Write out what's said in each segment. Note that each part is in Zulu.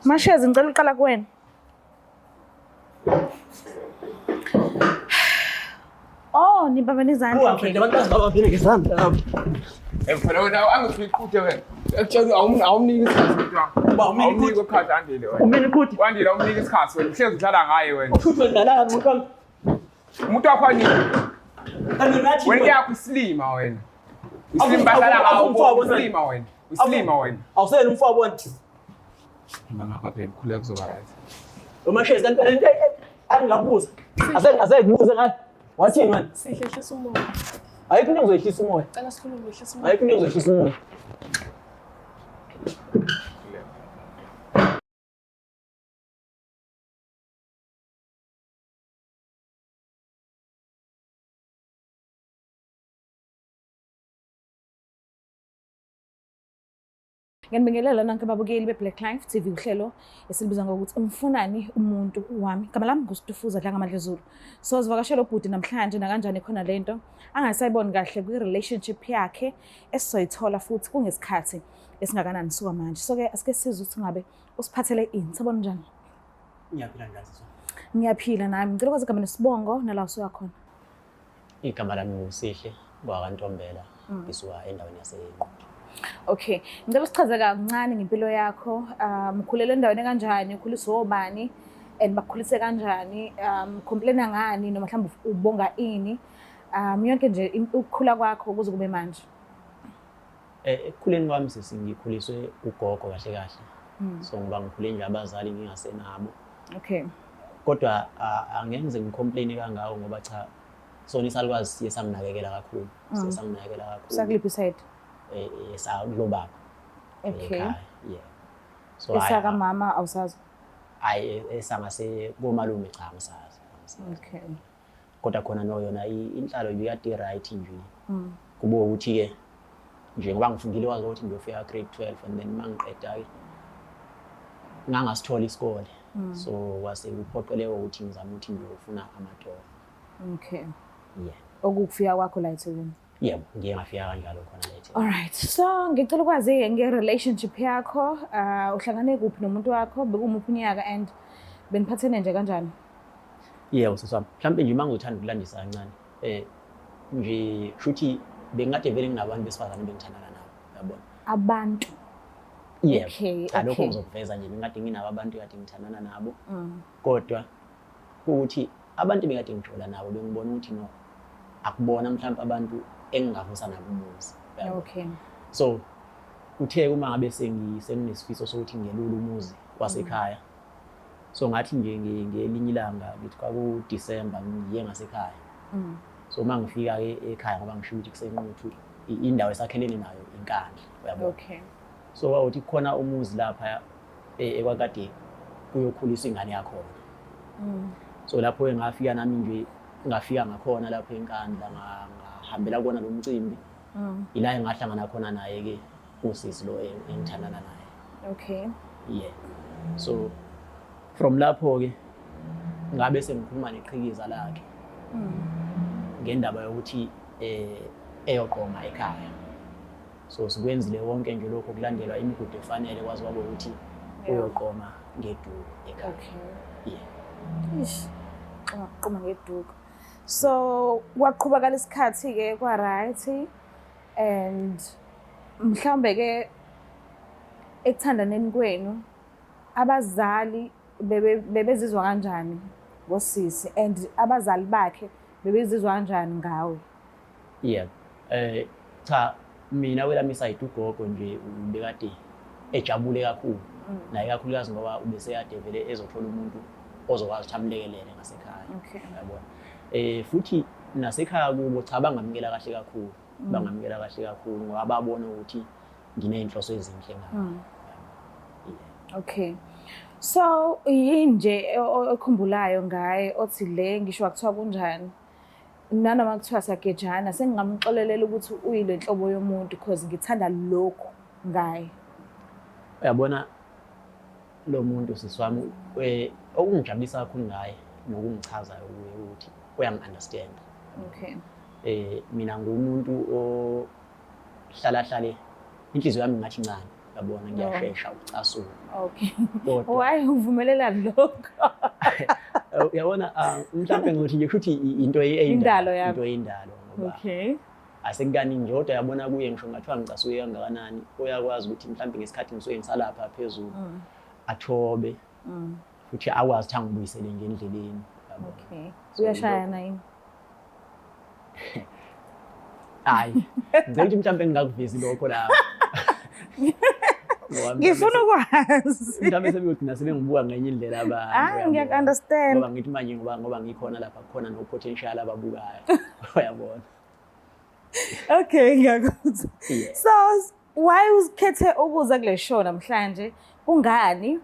Mashezi ngicela uqala kuwena. Oh, nibambene izandla. Okay. Abantu bazibambene ngezandla. Mfana wena angithi iqhude wena. Ekutshela awumniki isikhathi umuntu wakho. Uba umniki Awumniki isikhathi Andile wena. Umini iqhude. Wandile awumniki isikhathi wena. Uhlezi udlala ngaye wena. Uqhude udlala ngaye umuntu wami. Umuntu wakho aniki. Kanti nathi Wena yakho isilima wena. Isilima badlala ngawo. Isilima wena. Isilima wena. Awusele umfowabo wena. Ngapha phela khuleka kuzoba right. Umashezi kanti into angingakubuza. Ase ase ngibuze ngayo. Wathini wena? Sihle hlisa umoya. Ayikho into engizoyehlisa umoya. Cela sikhulume hlisa umoya. Ayikho into engizoyehlisa umoya. Ngiyanibingelela nonke babukeli be-Black Life TV uhlelo esilibiza ngokuthi umfunani umuntu wami. Igama lami nguStufuza Dlangamadlezulu. So sivakashela ubhuti namhlanje nakanjani khona lento angasayiboni kahle kwi-relationship yakhe esizoyithola futhi kungesikhathi esingakanani suka manje. So ke asike sizwe ukuthi ngabe usiphathele ini. Sabona njani? Ngiyaphila njani sisi? Ngiyaphila nami. Ngicela ukwazi igama nesibongo nala usuka khona. Igama lami nguSihle wakwaNtombela ngisuka endaweni yaseNquthu. Okay, ngicela usichaze kancane ngempilo yakho. Ukhulele endaweni kanjani, ukhuliswe obani and bakukhulise kanjani? Complaina ngani noma mhlawumbe ubonga ini? Yonke nje ukukhula kwakho kuze kube manje. Ekukhuleni kwami sisi ngikhuliswe ugogo kahle kahle. So ngoba ngikhule nje abazali ngingasenabo. Okay. Kodwa angeke ngize ngicomplain kangako ngoba cha sona isalukazi siye sanginakekela kakhulu. Siye sanginakekela kakhulu. Sakuliphi side? Sakulobaba. Okay. Ekhaya, yeah. So Esaka mama awusazi. Hayi esangase komalume cha angisazi. Okay. Kodwa khona no yona inhlalo ibikade right nje. Kube ukuthi ke njengoba ngifundile wazi ukuthi ngiyofika grade 12 and then mangiqeda ke ngangasithola isikole. So kwase kuphoqeleka ukuthi ngizame ukuthi ngiyofuna amatoho. Okay. Yeah. Okukufika kwakho la eThekwini. Yebo, ngiye ngafika kanjalo khona la eThekwini. Alright. So ngicela ukwazi nge-relationship yakho, uhlangane kuphi nomuntu wakho, bekumuphi unyaka and beniphathene nje kanjani? Yebo sisi wami. Mhlawumbe nje uma ngizothanda ukulandisa kancane. Nje shuthi bengikade vele nginabantu besifazane bengithandana nabo, uyabona. Abantu. Yebo. Okay, Cha lokho okay. ngizokuveza nje bengikade nginabo abantu kade ngithandana nabo. Kodwa ukuthi abantu ebekade ngijola nabo bengibona ukuthi no akubona mhlawumbe abantu engingavusa nabo umuzi. Uyabona? Okay. So uthe uma ngabe senginesifiso sokuthi ngelule umuzi wasekhaya. So ngathi nje ngelinye ilanga ngithi kwaku December ngiye ngasekhaya. So uma ngifika ke ekhaya ngoba ngisho ukuthi kuseNquthu indawo esakhelene nayo iNkandla, uyabona. Okay. So kwawuthi kukhona umuzi lapha ekwakade kuyokhuliswa ingane yakhona. So lapho engafika nami nje ngafika ngakhona lapho eNkandla ngahambela kona lo mcimbi. Ila engahlangana khona naye ke usisi lo engithandana naye. Okay. Yeah. So from lapho ke ngabe sengikhuluma neqhikiza lakhe. Ngendaba yokuthi eyoqoma ekhaya. So sikwenzile wonke nje lokho kulandelwa imigudu efanele kwazi kwabo ukuthi uyoqoma ngeduku ekhaya. Okay. Yeah. Ish. Qoma ngeduku. So kwaqhubeka isikhathi ke kwa right and mhlawumbe ke ekuthandaneni kwenu abazali bebezizwa kanjani ngosisi and abazali bakhe bebezizwa kanjani ngawe? Yeah. Cha mina kwelami side ugogo nje ubekade ejabule kakhulu. Naye kakhulukazi ngoba ubesekade vele ezothola umuntu ozokwazi ukuthi amlekelele ngasekhaya. Okay. Uyabona. Futhi nasekhaya kubo cha bangamukela kahle kakhulu. Bangamukela kahle kakhulu ngoba babona ukuthi nginey'nhloso ezinhle ngabo. Yeah. Okay. So yini nje okhumbulayo ngaye othi le ngisho akuthiwa kunjani? Nanoma kuthiwa siyagejana sengingamxolelela ukuthi uyile nhlobo yomuntu because ngithanda lokhu ngaye. Uyabona lo muntu sisi wami okungijabulisa kakhulu ngaye nokungichazayo kuye ukuthi uyangi-understand. Okay. Mina ngumuntu ohlala hlale inhliziyo yami ngathi incane. Yabona, ngiyashesha ukucasuka. Okay. Kodwa Why uvumelelani lokho? Uyabona, mhlawumbe ngizothi nje kushuthi into Indalo yakho. Into eyindalo ngoba asekukaningi nje, kodwa yabona kuye ngisho ngathiwa ngicasuke kangakanani, uyakwazi ukuthi mhlawumbe ngesikhathi ngisuke ngisalapha phezulu athobe futhi akwazi ukuthi angibuyisele nje endleleni, yabona. Okay. Uyashayana yini? Hayi, ngicela ukuthi mhlawumbe ngingakuvezi lokho lapho. Ngoba Ngifuna ukwazi. mhlawumbe sebeyogcina sebengibuka ngenye indlela abantu. Ah, Uyabona. ngiyaku-understand. Ngoba ngithi manje ngoba ngikhona lapha, kukhona no-potential ababukayo, uyabona. Okay, ngiyakuzwa. Yeah. So why uzikhethe ukuza kule show namhlanje? Kungani?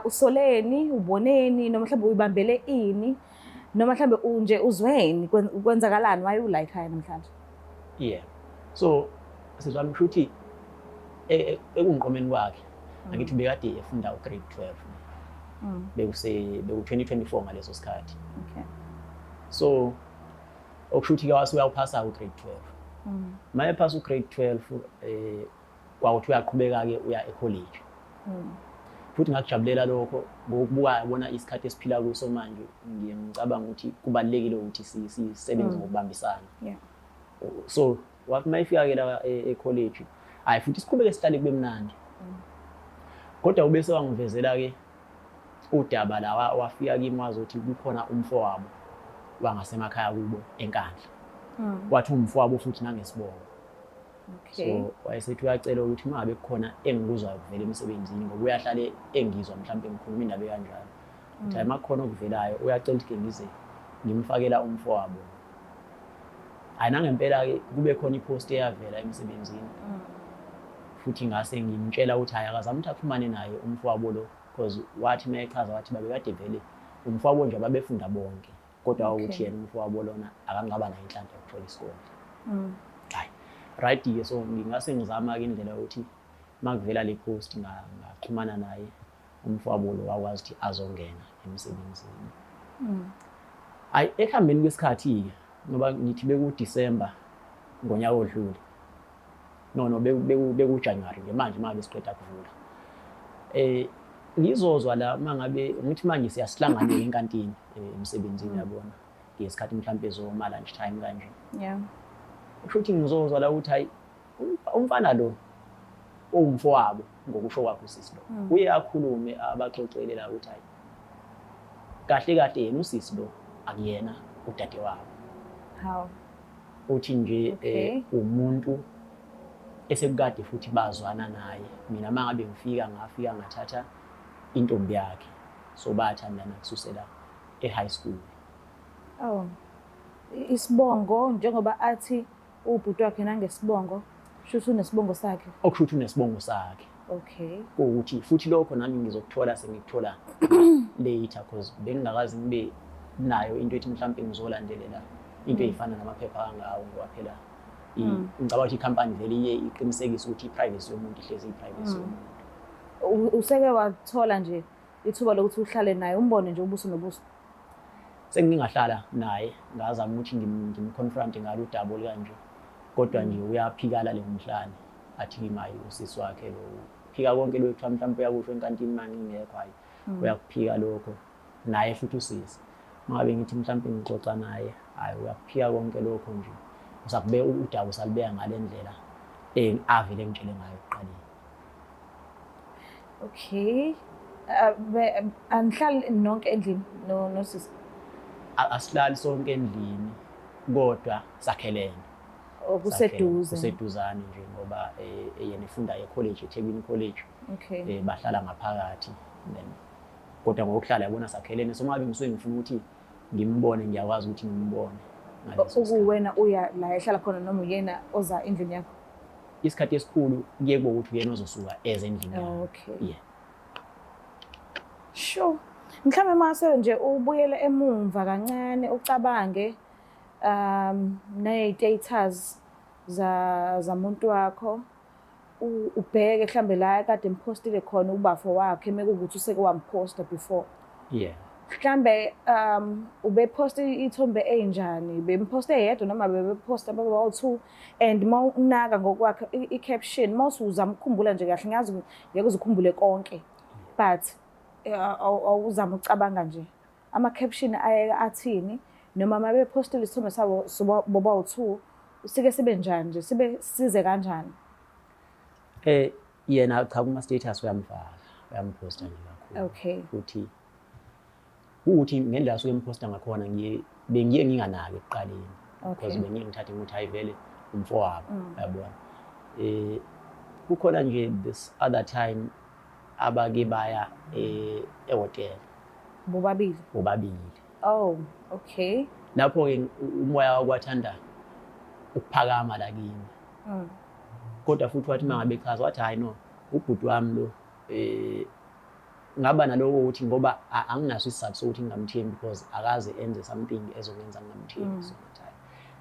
Usoleni, uboneni, noma mhlawumbe uyibambele ini, noma mhlawumbe unje uzweni kwenzakalani, why ula ekhaya namhlanje? Yeah. So sizwami, kusho ukuthi ekungiqomeni kwakhe, angithi bekade efunda u-grade 12, beku 2024 ngaleso sikhathi. So okusho ukuthi ke wase uyawuphasa u-grade 12. Uma ephasa u-grade 12, kwakuthi uyaqhubeka-ke uya e-college. Futhi ngakujabulela lokho ngokubuka, yabona, isikhathi esiphila kuso manje, ngiye ngicabanga ukuthi kubalulekile ukuthi sisebenze ngokubambisana. So wathi uma efika-ke la e-college, hhayi futhi siqhubeke sihlale kube mnandi, kodwa ube sewangivezela-ke udaba la, wafika kimi wazi ukuthi kukhona umfowabo wangasemakhaya kubo eNkandla. Wathi umfowabo futhi nangesibongo. So wayesethi uyacela ukuthi uma ngabe kukhona engikuzwayo kuvela emsebenzini, ngoba uyahlale engizwa mhlawumbe ngikhuluma indaba ekanjalo, ukuthi hayi, uma kukhona okuvelayo uyacela ukuthi ke ngize ngimfakela umfowabo. Hhayi, nangempela-ke kube khona i-post eyavela emsebenzini, futhi ngase ngimtshela ukuthi hhayi, akazame ukuthi axhumane naye umfowabo lo, because wathi uma echaza wathi babekade vele umfowabo nje babefunda bonke, kodwa ukuthi yena umfowabo lona akangaba nayo inhlanhla yokuthola isikole. Hayi, right-ke, so ngingase ngizama-ke indlela yokuthi uma kuvela le post ngaxhumana naye umfowabo lo, wakwazi ukuthi azongena emsebenzini. Hayi, ekuhambeni kwesikhathi-ke, ngoba ngithi bekuDisemba ngonyaka odlule, no, bekuJanuwari nje manje uma ngabe siqeda kuvula, ngizozwa la uma ngabe ngithi manje siyasihlanganela enkantini, emsebenzini, yabona, ngesikhathi mhlampe zoma lunch time kanje. Kusho ukuthi ngizozwa la ukuthi hayi, umfana lo owumfowabo ngokusho kwakhe usisi lo, uye akhulume abaxoxele la ukuthi hayi, kahle kahle yena usisi lo akuyena udadewabo. How? Uthi nje umuntu esekukade futhi bazwana naye, mina uma ngabe ngifika ngafika ngathatha intombi yakhe, so bathandana kususela e-high school. Oh. Isibongo, njengoba athi ubhuti wakhe nangesibongo, shuthi unesibongo sakhe. Okusho ukuthi unesibongo sakhe. Kuwukuthi futhi lokho nami ngizokuthola sengikuthola later, cause bengingakaze ngibe nayo into ethi mhlawumbe ngizolandelela into ey'fana namaphepha kangawo, ngoba phela ngicabanga ukuthi ikhampani vele iye iqinisekise ukuthi i-privacy yomuntu ihlezi iyi-privacy yomuntu. Useke wathola nje ithuba lokuthi uhlale naye, umbone nje ubuso nobuso? Sengingahlala naye, ngazama ukuthi ngim-confront ngalo udaba olukanje, kodwa nje uyaphikala le mhlane, athi kimi hayi, usisi wakhe lo, phika konke lo kuthiwa mhlawumbe uyakusho enkantini manje ngingekho, hayi, uyakuphika lokho naye futhi usisi. Uma ngabe ngithi mhlawumbe ngixoxa naye, hhayi, uyakuphika konke lokho nje, usakubeka udaba, usalibeka ngale ndlela avele ngitshele ngayo ekuqaleni. Okay. Anihlali nonke endlini no nosisi? Asihlali sonke endlini, kodwa sakhelene. Oh, kuseduze. Kuseduzane nje, ngoba yena efunda e-college, eThekwini College. Bahlala ngaphakathi then, kodwa ngokuhlala, yabona, sakhelene, so ngabe ngisuke ngifuna ukuthi ngimbone, ngiyakwazi ukuthi ngimbone ngaleso sikhathi. Ukuwena uya la ehlala khona noma uyena oza endlini yakho? Isikhathi esikhulu kuye kube ukuthi uyena ozosuka eze endlini yami. Yeah. Sure. Mhlawumbe mase nje ubuyele emumva kancane, ucabange ne-status za zamuntu wakho, ubheke mhlambe la kade emphostile khona ubafo wakhe, mekuwukuthi useke wamphosta before. Mhlambe ubeposta ithombe ey'njani, bemposte eyedwa noma bebeposta babawu-two, and uma unaka ngokwakhe i-caption, uma usuzama ukukhumbula nje kahle, ngiyazi ngeke uze ukhumbule konke, but awuzama ukucabanga nje ama-caption ayeke athini, noma uma bepostile isithombe sabo bobawu-two, sike sibe njani nje, sibe size kanjani? Yena cha, kuma-status uyamfaka, uyamphosta nje kakhulu. Futhi ukuthi ngendlela asuke emphosta ngakhona, ngiye bengiye nginganaki ekuqaleni because bengiye ngithathe ukuthi hayi, vele umfowabo, yabona. Kukhona nje this other time abake baya ehhotela. Bobabili? Bobabili. Oh, okay. Lapho-ke umoya wakwathanda ukuphakama la kimi. Kodwa futhi wathi uma ngabe echaza, wathi, "Hayi no, ubhuti wami lo." Ngaba naloko ukuthi ngoba anginaso isizathu sokuthi ngingamthembi because akaze enze something ezokwenza ngingamthembi. So ngathi hayi,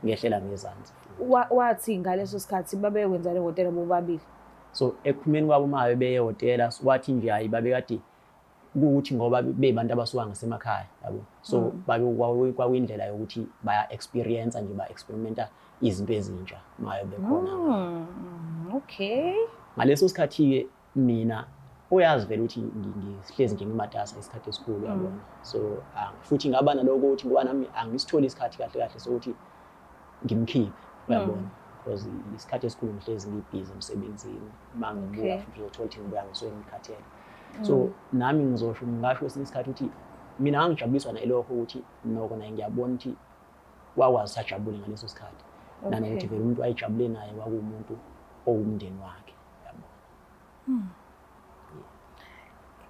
ngehlela ngezansi futhi. Wathi ngaleso sikhathi babekwenzani ehhotela bobabili? So ekuphumeni kwabo, uma beye ehhotela, wathi nje hayi, babekade kuwukuthi ngoba bebantu abasuka ngasemakhaya, yabo, so babe kwakuyindlela yokuthi baya experience nje, ba experimenta izinto ezintsha maye bekhona. Ngaleso sikhathi-ke mina uyazi vele ukuthi ngihlezi nje ngimatasa isikhathi esikhulu, yabona. So futhi ngaba naloko ukuthi ngoba nami angisitholi isikhathi kahle kahle sokuthi ngimkhiphe, uyabona, because isikhathi esikhulu ngihlezi ngibhizi emsebenzini. Uma ngibuya futhi uzothola ukuthi ngibuya ngisuke ngikhathele. So nami ngizosho, ngingasho kwesinye isikhathi ukuthi mina ngangijabuliswa nayilokho ukuthi noko naye ngiyabona ukuthi wakwazi sajabule ngaleso sikhathi, nanokuthi vele umuntu ayejabule naye kwakuwumuntu owumndeni wakhe, yabo.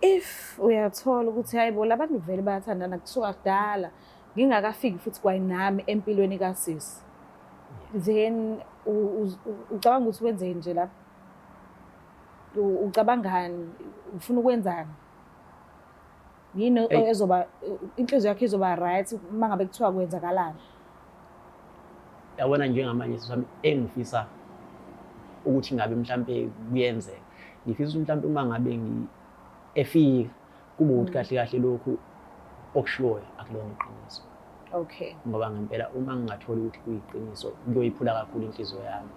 If uyathola ukuthi hayibo, labantu vele bayathandana kusuka kudala ngingakafiki futhi kwayinami empilweni kasisi, then ucabanga ukuthi wenzeni nje lapho? Ucabangani? Ufuna ukwenzani? Yini ezoba inhliziyo yakho izoba right uma ngabe kuthiwa kwenzakalani? Yabona, njengamanje sami engifisa ukuthi ngabe mhlampe kuyenzeka, ngifisa ukuthi mhlampe uma ngabe efika kube ukuthi kahle kahle lokhu okushiwoyo akulona iqiniso, ngoba ngempela uma ngingathola ukuthi kuyiqiniso, kuyoyiphula kakhulu inhliziyo yami,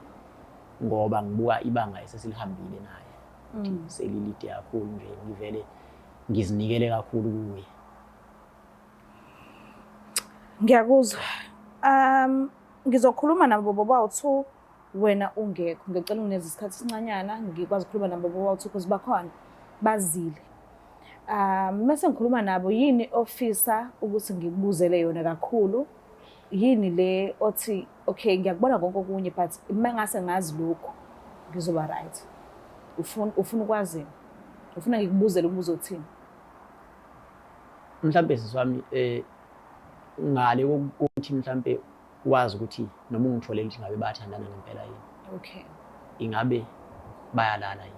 ngoba ngibuka ibanga esesilihambile naye ukuthi selilide kakhulu nje, ngivele ngizinikele kakhulu kuye. Ngiyakuzwa. Ngizokhuluma nabo bobawu-two wena ungekho. Ngicela ungineze isikhathi esincanyana ngikwazi ukukhuluma nabo bobawu-two because bakhona, bazile. Mase ngikhuluma nabo, yini ofisa ukuthi ngikubuzele yona kakhulu? Yini le othi, okay, ngiyakubona konke okunye, but uma ngase ngazi lokhu ngizoba right? Ufuna ukwazini? Ufuna ngikubuzele umbuzo othini? Mhlampe sisi wami, ngale kokuthi mhlampe wazi ukuthi noma ungitholele ukuthi ngabe bayathandana ngempela yini, ingabe bayalala yini?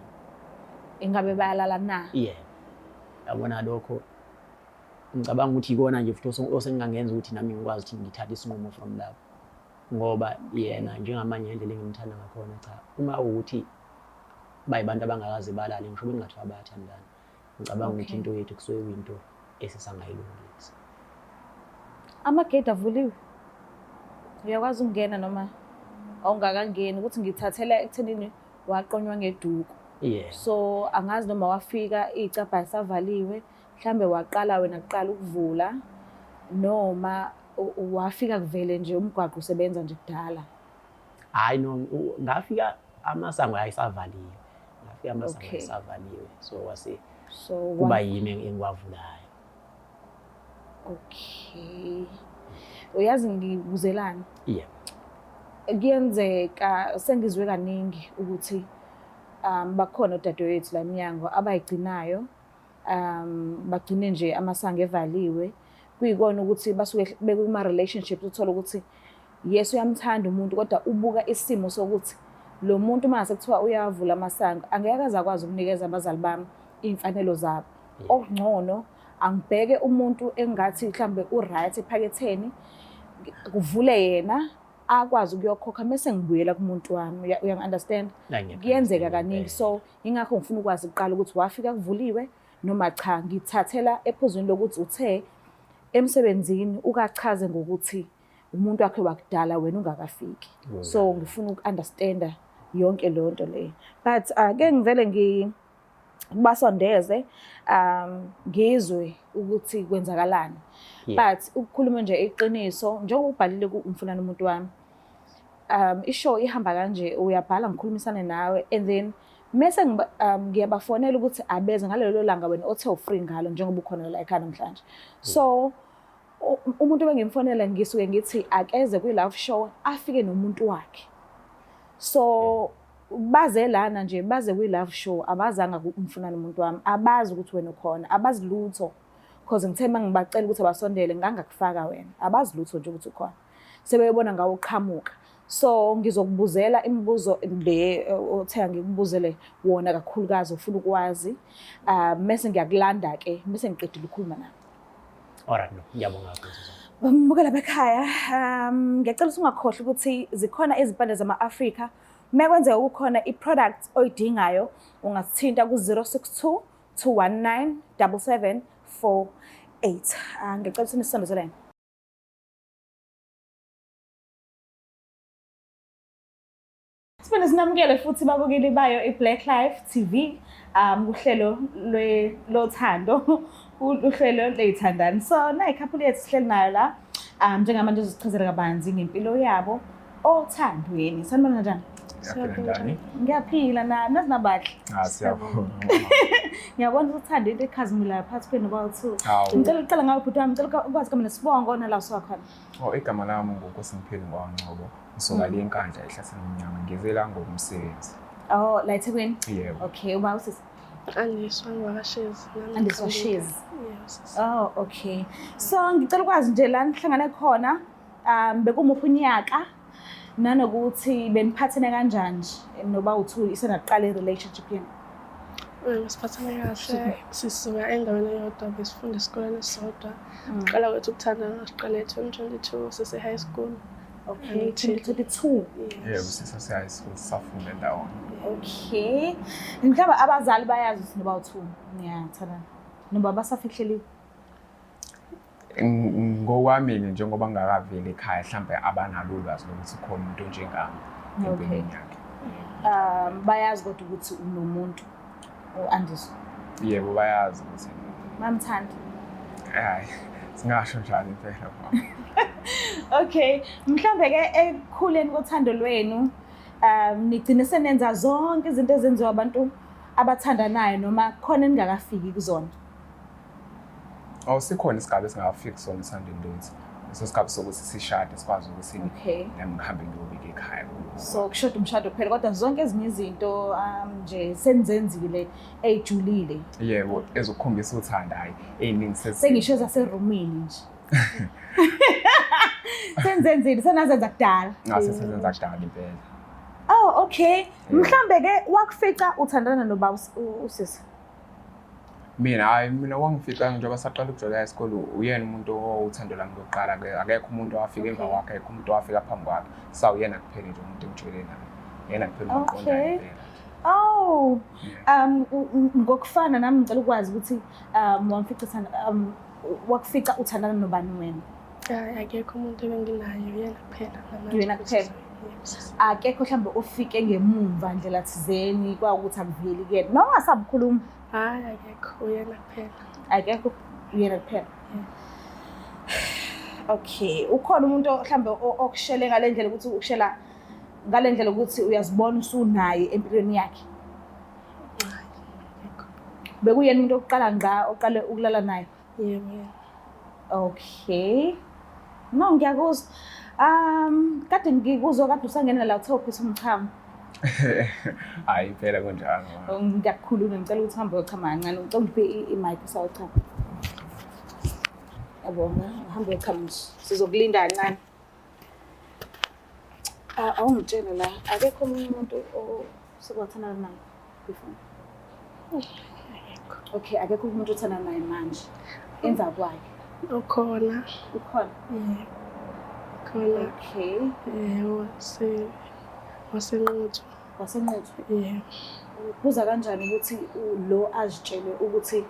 Ingabe bayalala na? Yeah, yabona, lokho ngicabanga ukuthi ikona nje futhi osengingangenza ukuthi nami ngikwazi ukuthi ngithathe isinqumo from lapho, ngoba yena njengamanje ngendlela engimthanda ngakhona, cha, uma ukuthi bayibantu abangakaze balale, ngisho bengathiwa bayathandana, ngicabanga ukuthi into yethu kusuke kuyinto esisangayilungisa. Amagedi avuliwe, uyakwazi ukungena noma awungakangeni? Ukuthi ngithathela ekuthenini waqonywa ngeduku, so angazi noma wafika icabha isavaliwe, mhlambe waqala wena kuqala ukuvula, noma wafika kuvele nje umgwaqo usebenza nje kudala. Hayi no, ngafika amasango ayisavaliwe, ngafika amasango ayisavaliwe, so wase So kuba yimi engiwavulayo. Okay, uyazi ngikubuzelani? Yeah. Kuyenzeka, sengizwe kaningi ukuthi bakhona odadewethu la eminyango abayigcinayo, bagcine nje amasango evaliwe, kuyikona ukuthi basuke bekuma relationships, uthola ukuthi yes, uyamthanda umuntu, kodwa ubuka isimo sokuthi lo muntu uma ngase kuthiwa uyavula amasango, angeke aze akwazi ukunikeza abazali bami iy'mfanelo zabo. Okungcono angibheke umuntu engathi mhlambe u-right ephaketheni, kuvule yena, akwazi ukuyokhokha, mese ngibuyela kumuntu wami. Uyangi-understand? Kuyenzeka kaningi, so ingakho ngifuna ukwazi kuqala ukuthi wafika kuvuliwe noma cha. Ngithathela ephuzwini lokuthi uthe Emsebenzini ukachaze ngokuthi umuntu wakhe wakudala wena ungakafiki. So ngifuna uku-understanda yonke leyo nto leyo. But ake ngivele ngibasondeze ngizwe ukuthi kwenzakalani. But ukukhuluma nje iqiniso, njengoba ubhalile ku-Umfunani Umuntu Wami, ishow ihamba kanje, uyabhala ngikhulumisane nawe and then mese ngiyabafonela ukuthi abeze ngalelo langa wena othe u-free ngalo njengoba ukhona la ekhaya namhlanje. So umuntu bengimfonela ngisuke ngithi akeze kwi-love show afike nomuntu wakhe. So baze lana nje, baze kwi-love show, abazanga ku-Umfunani Umuntu Wami, abazi ukuthi wena ukhona, abazi lutho. Cause ngithe uma ngibacela ukuthi abasondele ngangakufaka wena, abazi lutho nje ukuthi ukhona. Sebeyobona ngawe uqhamuka. So ngizokubuzela imibuzo le othe ngikubuzele wona kakhulukazi ufuna ukwazi. Mese ngiyakulanda ke, mese ngiqedile ukukhuluma nawe. Alright, no, ngiyabonga kakhulu. Mbukela bekhaya, ngiyacela ukuthi ungakhohlwa ukuthi zikhona izimpande zama-Afrika. Uma kwenzeka kukhona i-product oyidingayo, ungasithinta ku-062 219 7748. Ngiyacela ukuthi nisondezelene. Siphinde sinamukele futhi babukeli bayo i-Black Life TV kuhlelo lothando, uhlelo ley'thandani. So nayi couple yethu sihleli nayo la njengamanje izosichazela kabanzi ngempilo yabo othandweni. Sanibona, kanjani? Siyaphila, njani? Ngiyaphila na nazi nabahle. Ah, siyabonga. Ngiyabona ukuthi uthanda into ekhazimulayo phakathi kwenu bawu-two. Hawu. Ngicela ukuqala ngawe bhuti wami, ngicela ukwazi igama nesibongo nala usuka khona. Oh, igama lami nguNkosingiphile ngwaNgcobo. Ngisuka le eNkandla ehlathini omnyama. Ngize la ngomsebenzi. Oh, la eThekwini? Yebo. Okay, uba usisi? Andiswa ngwakashezi. Nami Andiswa ngiqhamuka. Shezi. Yebo, sisi. Oh, okay. So ngicela ukwazi nje la nihlangane khona, bekumuphi unyaka nanokuthi beniphathene kanjani nje noba u-two isenaqala i-relationship yenu? Siphathane kahle, sisuka endaweni eyodwa, besifunda esikoleni esisodwa. Qala kwethu ukuthandana siqale 2022 sise high school. Okay, 2022. Yebo, sisase high school sisafunda ndawonye. Okay. Mhlawumbe abazali bayazi ukuthi noba u-two niyathandana. Noba basafihleliwe. Ngokwami-ke njengoba ngingakaveli ekhaya mhlampe abanalo ulwazi lokuthi khona umuntu onjengami empilweni yakhe. Bayazi kodwa ukuthi unomuntu u-Andiswa. Yebo, bayazi ukuthi Mamthanda. Hayi, singasho njalo impela mama. Okay, mhlambe ke ekukhuleni kothando lwenu nigcine senenza zonke izinto ezenziwa abantu abathandanayo noma khona eningakafiki kuzona? Oh, sikhona isigaba esingakafiki kusona esandeni lethu. Leso sigaba sokuthi sishade sikwazi ukuthi nami ngihambe ngiyobika ekhaya. So kushoda umshado kuphela kodwa zonke ezinye izinto nje senizenzile ey'julile. Yebo, ezokukhombisa uthando hhayi ey'ningi Sengisho ezaserumini nje. Senizenzile, senazenza kudala. Ngase sezenza kudala impela. Oh, okay. Mhlambe ke wakufica uthandana noba usisi? Mina hayi, mina wangifica njengoba saqala ukujola high school, uyena umuntu owuthando lami lokuqala ke, akekho umuntu owafika emva kwakhe, akekho umuntu owafika phambi kwakhe. Sawuyena kuphela nje umuntu engijwayele naye. Yena kuphela umuntu oqondayo impela. Oh, ngokufana nami ngicela ukwazi ukuthi wamfica wakufica uthandana nobani wena? Hayi, akekho umuntu ebenginaye, uyena kuphela namanje. Uyena kuphela? Yebo, sisi. Akekho mhlawumbe ofike ngemumva ndlela thizeni kwawukuthi akuveli kuyena. Noma ungasabi ukukhuluma? Hayi, akekho, uyena kuphela. Akekho, uyena kuphela. Okay, ukhona umuntu mhlawumbe okushele ngale ndlela ukuthi ukushela ngale ndlela ukuthi uyazibona usunaye empilweni yakhe? Hayi, akekho. Bekuyena umuntu oqala ngqa oqale ukulala naye? Yebo, yena. Okay. No, ngiyakuzwa. Kade ngikuzwa kade usangena la uthe uphisa umchamo. Hayi impela kunjalo. Ngiyakukhuluma, ngicela ukuthi uhambe uyochama kancane. Ngicela ungiphe i-mic usawuchama. Yabona, uhambe uyochama nje. Sizokulinda kancane. Awungitshele la, akekho omunye umuntu osekwathandana naye before? Akekho. Okay, akekho umuntu othandana naye manje. Emva kwakhe. Ukhona. Ukhona? Yebo. Khona. Okay. WaseNquthu. WaseNquthu? Yebo. Kuza kanjani ukuthi lo azitshele ukuthi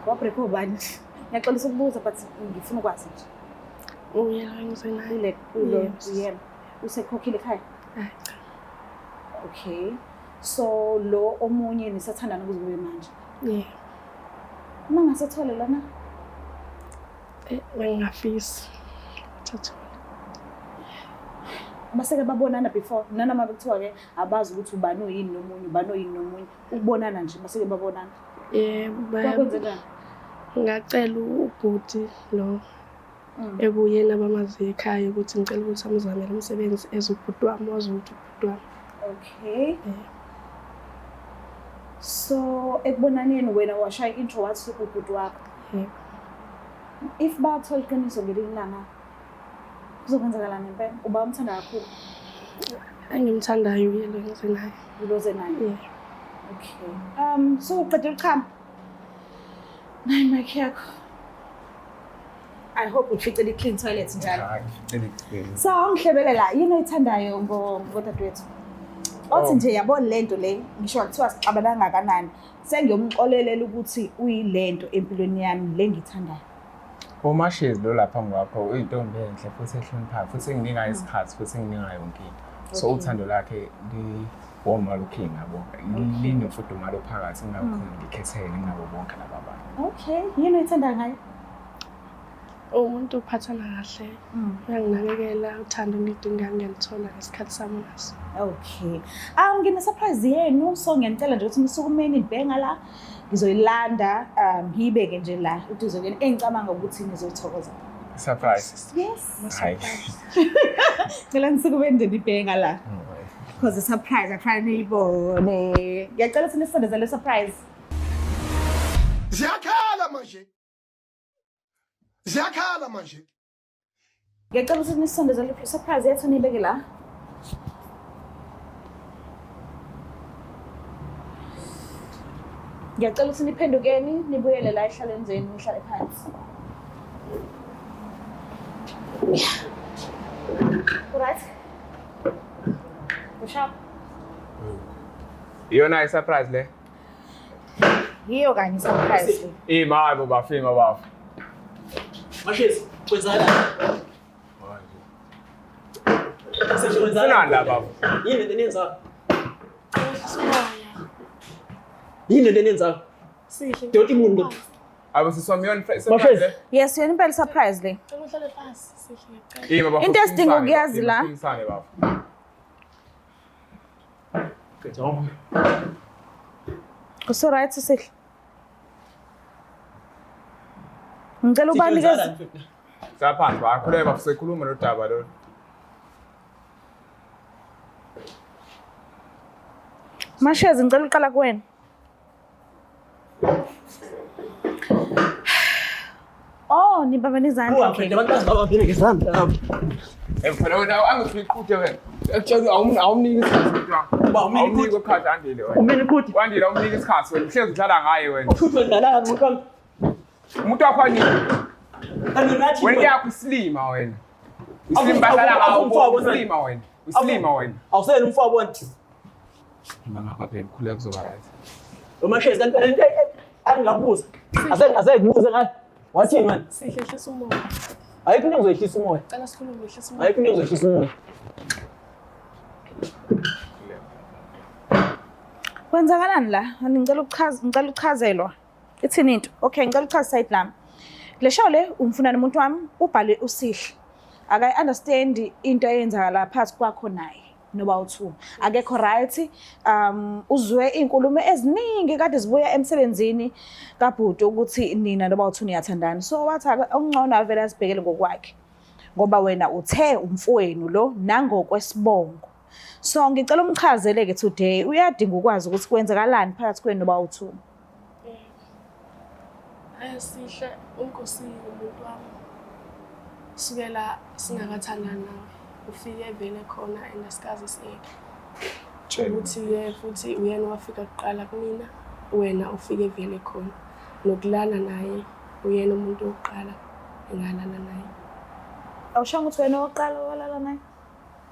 wabreak ubani? Ngiyaxolisa ukubuza but ngifuna ukwazi nje. Uyena engize naye. Ule ulo Yebo, sisi. uyena. Usekhokhile ekhaya? Hayi cha. Okay. So lo omunye nisathandana kuze kube manje. Yebo. Uma ngasethole lona Bengingafisi. Thatha. Baseke babonana before nanoma bekuthiwa-ke abazi ukuthi ubani oyini nomunye, ubani oyini nomunye, ukubonana nje baseke babonana. Yebo, Kwakwenze njani? Ngacela ubhuti lo ekuyena abamaziyo ekhaya ukuthi ngicela ukuthi amzamele umsebenzi eze ubhuti wami, wazi ukuthi ubhuti wami. Okay. Yebo. So ekubonaneni wena washaya i-intro wathi ubhuti wakho. Yebo. If bathola iqiniso ngelinye ilanga kuzokwenzakalani ngempela? Uba umthanda kakhulu? Engimthandayo uye lo engize naye. Uloze naye? Yebo. Okay. So uqedile ukuchama? Nayi mic yakho. I hope uficele i-clean toilet njalo. Hayi, ngicela. So ngihlebelela yini oyithandayo ngodadewethu? Othi nje yabo lento le ngisho kuthiwa sixabana kangakanani sengiyomxolelela ukuthi uyilento empilweni yami le ngiyithandayo. UMashezi lo lapha phambi kwakho uyintombi enhle futhi ehloniphayo futhi enginika isikhathi futhi enginika yonke into. So uthando lakhe li-warm looking yabo. Linemfudumalo phakathi ngingakhona ngikhethele nginabo bonke laba bantu. Okay, yini oyithandayo ngaye? Umuntu uphathana kahle, uyanginakekela, uthando engiludingayo ngiyalithola ngesikhathi sami naso. Okay. Ngine surprise yenu, so ngiyanicela nje ukuthi nisukumeni nibheke la. Ngizoyilanda, ngiyibeke nje la eduze kwenu engicabanga ukuthi nizoyithokoza. Surprise. Yes. Hayi. Ngicela nisukumeni nje nibheke la. Because the surprise akufanele niyibone. Ngiyacela ukuthi nisondezele surprise. Ziyakhala manje. Ziyakhala manje. Ngiyacela ukuthi nisondezele surprise yethu niyibeke la. Ngiyacela ukuthi niphendukeni nibuyele la ehlalweni zenu nihlale phansi. Right? Ushap. Iyona i-surprise le? Yiyo kanye i-surprise le. Ima hayi bo bafima bafo. Mashezi, kwenzakalani? Funani la bafo? Yini lento eniyenzayo? Wehlisa umoya. Yini lento eniyenzayo? Sihle. Doti muni lo? Abo sisi wami iyona surprise Mashezi. le? Yes, yona impela surprise le. Cela uhlale phansi, Sihle ngiyacela. Ima bafo. Into esidinga ukuyazi la. Sikhulumisane bafo. Kuso right Sihle. Ngicela ubanikeze Saphansi bakhuleka bafo sekhuluma lodaba lolu. Mashezi, ngicela uqala kuwena. Oh, nibambene izandla. Okay. Abantu bazibabambile ngezandla lapha. Phela wena angithi iqhude wena. Ekutshela awumniki isikhathi umuntu wakho. Uba umniki Awumniki isikhathi Andile wena. Umini iqhude. Wandile awumniki isikhathi wena. Uhlezi udlala ngaye wena. Uqhude wena umuntu wami. Umuntu wakho anini? Kanti nathi Wena yakho isilima wena. Isilima badlala ngawo. Isilima wena. Isilima wena. Awusele umfowabo wena. Ngapha phela khuleka kuzoba right. Umashezi kanti phela into angingakubuza. Ase ngikubuze ngayo. Wathini wena? Sihle, hlisa umoya. Ayikho into engizoyehlisa umoya. Cela sikhulume, hlisa umoya. Ayikho into engizoyehlisa umoya. Kwenzakalani la? Ngicela ukuchaza, ngicela ukuchazelwa. Ithini into? Okay, ngicela ukuchaza side lami. Le show le umfuna nomuntu wami ubhale uSihle. Akayi understand into eyenzakala phakathi kwakho naye noba u2. Akekho right. Uzwe izinkulumo eziningi kade zibuya emsebenzini kaBhuti ukuthi nina noba u2 niyathandana. So wathi okungcono avele asibhekele ngokwakhe. Ngoba wena uthe umfowenu lo nangokwesibongo. So ngicela umchazele ke today uyadinga ukwazi ukuthi kwenzakalani phakathi kwenu noba u2. Hayi Sihle, uNkosi umuntu wami. Sukela singakathandani nawe, ufike vele khona and asikaze siyeke. Ukuthi-ke futhi uyena owafika kuqala kumina, wena ufike vele khona. Nokulala naye, uyena umuntu wokuqala engalala naye. Awushongo ukuthi wena owokuqala owalala naye?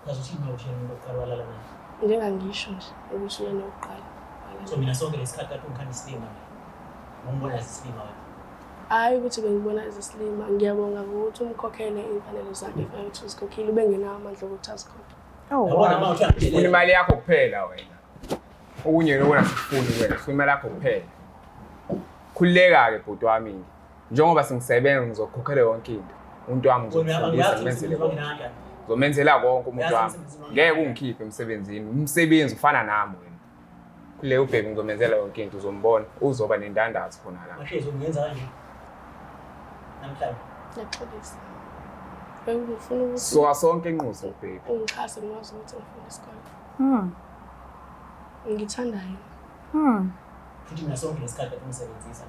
Yazi ukuthi mina uthini umuntu wokuqala walala naye. Njengangisho nje ukuthi uyena wokuqala walala So mina sonke lesikhathi kade ungikhanda isilima mina. Ungibona isilima wena. Hhayi ukuthi bengibona izisilima, ngiyabonga ngokuthi umkhokhele iy'mfanelo zakhe fanele ukuthi uzikhokhile, ubengenawo amandla okuthi azikhokhe. Oh, Yabona wow. uma uthi uyangidelela. Ufuna imali yakho kuphela wena. Okunye lokho asikufuni wena, ufuna imali yakho kuphela. Khululeka-ke bhuti wami. Njengoba sengisebenza ngizokukhokhela yonke into. Umuntu wami Wena ngizomfundisa uyazi ngimenzele umsebenzi konke. wami kanjani. Ngizomenzela konke umuntu Uyazi wami. umsebenzi wami Ngeke kanjani. ungikhiphe emsebenzini. Umsebenzi ufana nami wena. Khululeka ubhebe ngizomenzela yonke into uzombona. Uzoba nendandatho khona la. Mashezi ungenza kanje. Namhlanje. Ngiyaxolisa. Bengifuna ukuthi Suka sonke enquzo bhebe. ungixhase ngikwazi ukuthi ngifunde isikole. Ngithanda yena. Futhi mina sonke lesikhathi kade ngisebenzisa.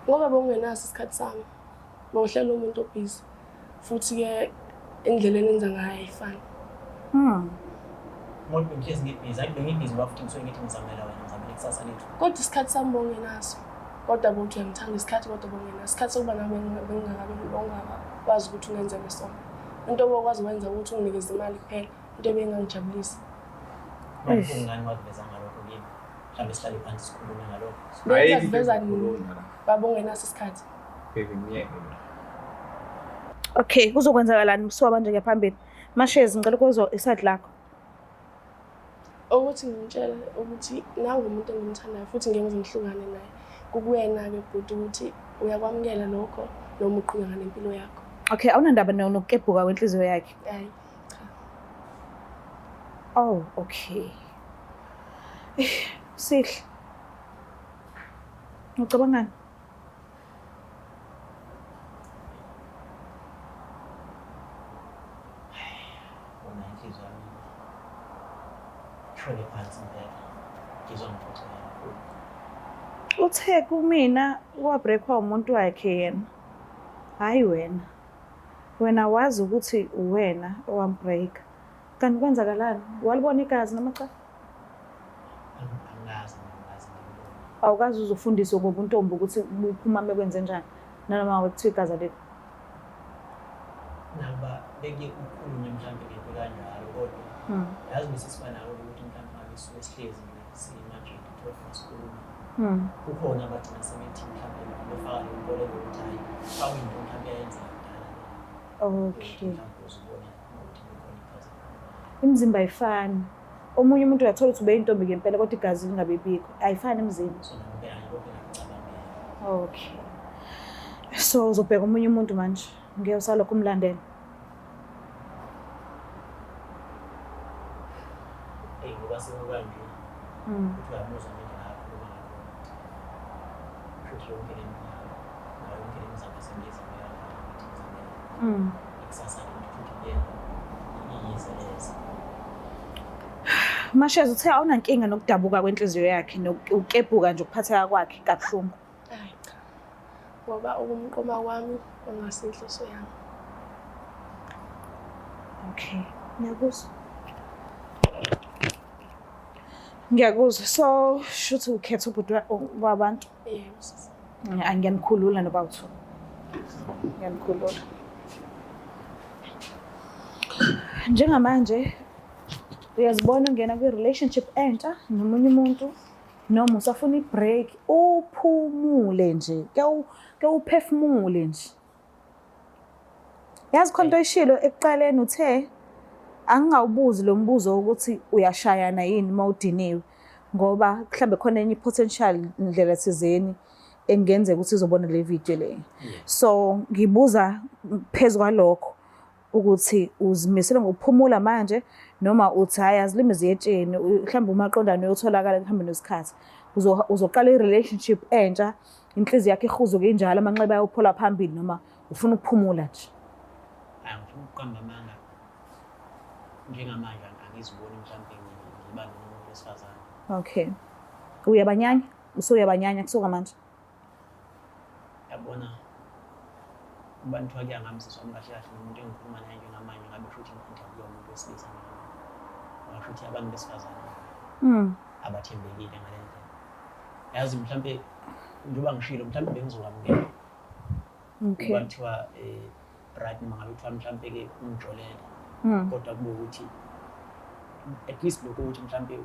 Ngoba bowungenaso isikhathi sami. Bowuhlela umuntu obhizi. Futhi-ke indlela enenza ngayo ayifani. Umuntu bengihlezi ngibhizi, hayi bengibhizi ngoba futhi ngisuke ngithi ngizamela wena, ngizamela ikusasa lethu. Kodwa isikhathi sami bowungenaso. Kodwa bowuthi uyangithanda isikhathi kodwa bowungenaso. Isikhathi sokuba nami bengingakwazi ukuthi ungenzele sona. Into obokwazi ukwenza ukuthi unginikeze imali kuphela. Into ebeyingangijabulisa. Manje kungani wakuveza ngalokho kimi? Mhlawumbe sihlale phansi sikhulume ngalokho. Ayikho into Bengingakuveza nini? ezokhulunywa la. Baba ungenaso isikhathi. Baby myeke lo. Okay, kuzokwenzakalani msuka manje ngephambili? Mashezi ngicela ukuzwa iside lakho. Ukuthi ngimtshele ukuthi nangu umuntu engimthandayo futhi ngeke ngize ngihlukane naye. Kukuwena-ke bhuti ukuthi uyakwamukela lokho noma uqhubeka nempilo yakho. Okay, awunandaba nokukebhuka kwenhliziyo yakhe. Hhayi, cha. Oh, okay. Sihle. Ucabangani? Wona inhliziyo yami ishone phansi impela. Ngizwa ngiphoxeka kakhulu. Uthe kumina wabreakwa umuntu wakhe yena. Hayi wena. Wena wazi ukuthi uwena owambreak. Kanti kwenzakalani? Walibona igazi noma cha? Angikaze ngikaze ngilibone. Awukazi uzofundiswa ngobuntombi ukuthi buphuma mekwenze njani. Nanoma ngabe kuthiwa igazi alikho. Nakuba bekuye kukhulunywe mhlawumbe ngento kanjalo kodwa yazi bese siba nako ukuthi mhlawumbe ngabe sisuke sihlezi nje simanje uthole masikhuluma. Kukhona abagcina sebethi mhlawumbe befaka le nkolelo yokuthi hhayi faka into mhlawumbe eyayenzeka kudala le. Okay. Mhlawumbe uzubona ukuthi kukhona igazi. Imizimba ayifani. Omunye umuntu uyathola ukuthi ubeyintombi ngempela kodwa igazi lingabe bikho. Ayifani imizimba. So nami phela ngalokho engakucabangela. Okay. So uzobheka omunye umuntu manje. Ngeke usalokhu umlandela. Eyi ngoba sekukanje ukuthi uyamuzwa ngendlela akhuluma ngakhona. Kusho ukuthi yonke le minyaka nayo yonke le mizamo esengiyizamela ukuthi ngizamele ikusasa lethu futhi kuyena iyize leze. Mashezi uthe awunankinga nokudabuka kwenhliziyo yakhe nokukebhuka nje ukuphatheka kwakhe kabuhlungu. Hhayi cha. Ngoba ukumqoma kwami kwangasiyo inhloso yami. Okay. Ngiyakuzwa. Ngiyakuzwa. So shuthi ukhetha ubhuti wabantu. Yebo sisi. Ngiyanikhulula noba uthu. Ngiyanikhulula. Njengamanje uyazibona ungena kwi-relationship entsha nomunye umuntu noma usafuna i-break uphumule nje ke uphefumule nje. Yazi khona into oyishilo ekuqaleni uthe angingawubuzi lo mbuzo ukuthi uyashayana yini uma udiniwe ngoba mhlambe khona enye i-potential ndlela thizeni engenzeka ukuthi izobona le video le. So ngibuza phezu kwalokho ukuthi uzimisele ngokuphumula manje noma uthi hhayi azilime ziyetsheni mhlawumbe umaqondane uyotholakala kuhambe nesikhathi. Uzoqala i-relationship entsha, inhliziyo yakho ihuzuke injalo, amanxeba ayophola phambili noma ufuna ukuphumula nje. Angifuni ukuqamba amanga. Njengamanje angiziboni mhlawumbe ngiba nomuntu wesifazane. Okay. Uyabanyanya? Usuyabanyanya kusuka manje? Yabona kuba kuthiwa kuya ngami sisi wami kahle kahle nomuntu engikhuluma naye njengamanje ngabe kusho ukuthi ngi-interview umuntu wesilisa njengamanje. Ngoba kusho ukuthi abantu besifazane abathembekile ngale ndlela. Yazi mhlampe njengoba ngishilo mhlampe bengizokwamukela. Kuba kuthiwa right noma ngabe kuthiwa mhlampe-ke ungijolele. Kodwa kube ukuthi at least lokho ukuthi mhlampe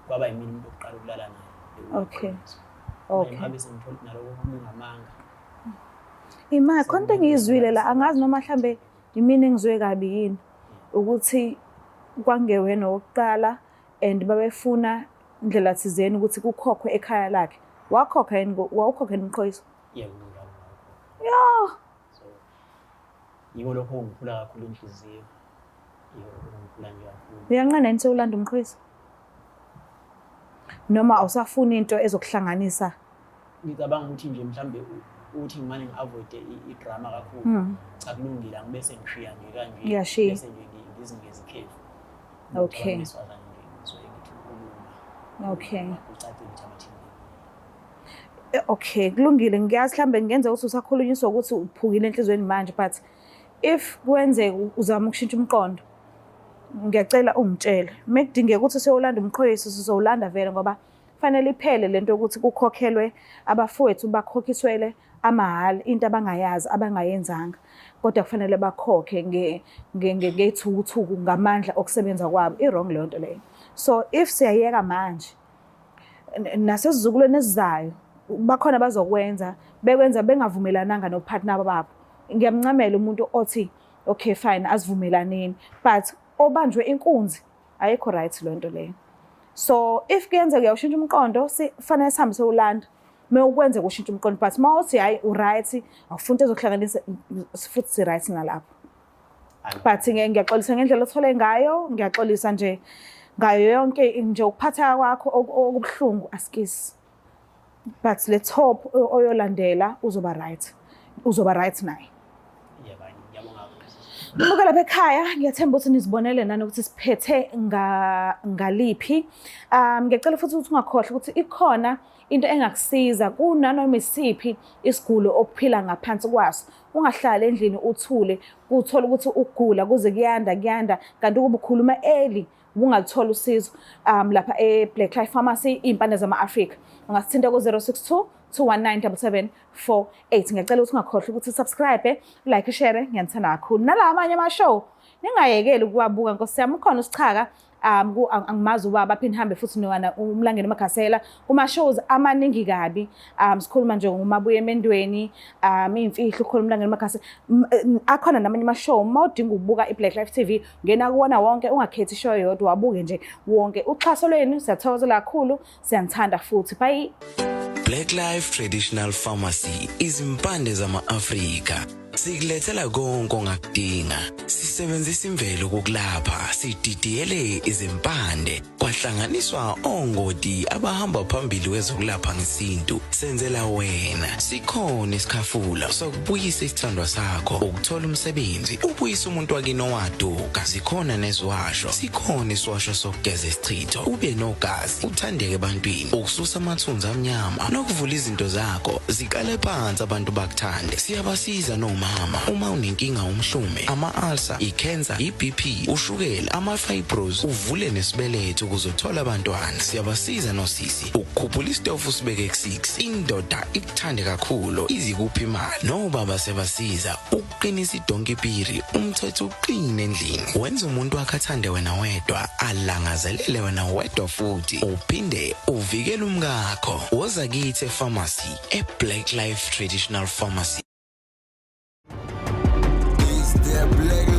kwaba yimina umuntu wokuqala ukulala naye. Okay. Manje ngabe sengithola naloko kungamanga. Ima khona into engiyizwile la, angazi noma mhlambe yimina engizwe kabi yini, ukuthi kwangewena wokuqala and babefuna indlela thizeni ukuthi kukhokhwe ekhaya lakhe. Wakhokha yini, wawukhokha yini umqhoyiso? Yebo, kunjalo, ngawukhokha. Yo! So yiko lokho okungiphula kakhulu inhliziyo. Yiko lokho okungiphula nje kakhulu. Uyanqena yini sewulanda umqhoyiso? Noma awusafuni into ezokuhlanganisa? Ngicabanga ukuthi nje mhlambe ukuthi ngimane ngi-avoid-e i-drama kakhulu. Cha, kulungile, angibe sengishiya nje kanje. Uyashiya. Bese nje ngizinikeze ikhefu. Okay. Abantu besifazane nje ngisuke ngithi ukulunga. Kucacile ukuthi abathini. Okay, kulungile. Ngiyazi mhlambe ngenza ukuthi usakhulunyiswa ukuthi uphukile enhliziyweni manje, but if kwenzeka uzama ukushintsha umqondo, ngiyacela ungitshele. Uma kudingeka ukuthi siyolanda umqhoyiso, sizowulanda vele, ngoba fanele iphele lento yokuthi kukhokhelwe abafowethu, bakhokhiswele amahhala into abangayazi, abangayenzanga, kodwa kufanele bakhokhe ngethukuthuku ngamandla okusebenza kwabo. I-wrong leyo nto leyo. So if siyayeka manje, nasesizukulwane esizayo bakhona bazokwenza, bekwenza bengavumelananga nopartner babo. Ngiyamncamela umuntu othi okay fine, asivumelaneni, but obanjwe inkunzi, ayikho right leyo nto leyo. So if kuyenzeka uyawushintsha umqondo, sifanele sihambe sewulanda uma ukwenze kushintsha umqondo, but uma uthi hhayi u-right, awufuni into ezokuhlanganisa futhi, si-right nalapho. But ngiyaxolisa ngendlela othole ngayo, ngiyaxolisa nje ngayo yonke nje ukuphatheka kwakho okubuhlungu, asikisi, but let's hope oyolandela uzoba right, uzoba right naye. Yebo, ngiyabonga kakhulu. Muka lapha ekhaya, ngiyathemba ukuthi nizibonele nani ukuthi siphethe ngaliphi. Ngiyacela futhi ukuthi ungakhohlwa ukuthi ikhona into engakusiza kunanoma isiphi isigulo okuphila ngaphansi kwaso. Ungahlali endlini uthule, kuthola ukuthi ukugula kuze kuyanda kuyanda, kanti ukuba ukhuluma early ubungaluthola usizo. Lapha e-Black Life Pharmacy, iy'mpande zama-Afrika. Ungasithinta ku-062 219 7748. Ngiyacela ukuthi ungakhohlwa ukuthi subscribe, like, share. Ngiyanithanda kakhulu. Nala amanye ama-show ningayekeli ukuwabuka, nkosi yami. Ukhona usichaka angimazi ubaba, aphinde hambe futhi nowana umlangeni uMagasela kuma-shows amaningi kabi. Sikhuluma nje ngomabuye emendweni, iy'mfihlo, ukhona umlangeni uMagasela, akhona namanye ama-show. Uma udinga ukubuka i-Black Life TV, ngena kuwona wonke, ungakhethi ishow eyodwa, wabuke nje wonke. Uxhaso lwenu siyathokozela kakhulu, siyanithanda futhi. Bye. Black Life Traditional Pharmacy, izimpande zama-Afrika. Sikulethela konke ongakudinga. Sisebenzisa imvelo kokulapha, sididiyele izimpande, kwahlanganiswa ongoti abahamba phambili kwezokulapha ngesintu. Senzela wena. Sikhona isikhafula sokubuyisa isithandwa sakho, ukuthola umsebenzi, ubuyisa umuntu wakini owaduka. Zikhona neziwasho. Sikhona isiwasho sokugeza isichitho, ube nogazi, uthandeke ebantwini, ukususa amathunzi amnyama nokuvula izinto zakho ziqale phansi, abantu bakuthande. Siyabasiza nomama uma unenkinga, umhlume, ama-ulcer, i-cancer, i-BP, ushukela, ama-fibros, uvule nesibeletho ukuze uthole abantwana. Siyabasiza nosisi ukukhuphula isitofu sibeke ku-6, indoda ikuthande kakhulu, izikuphi imali. Nobaba siyabasiza ukuqinisa idonkipiri, umthetho uqine endlini, wenza umuntu wakhe athande wena wedwa, alangazelele wena wedwa, futhi uphinde uvikele umkakho. Woza kithi epharmacy, e-Black Life Traditional Pharmacy. It's the Black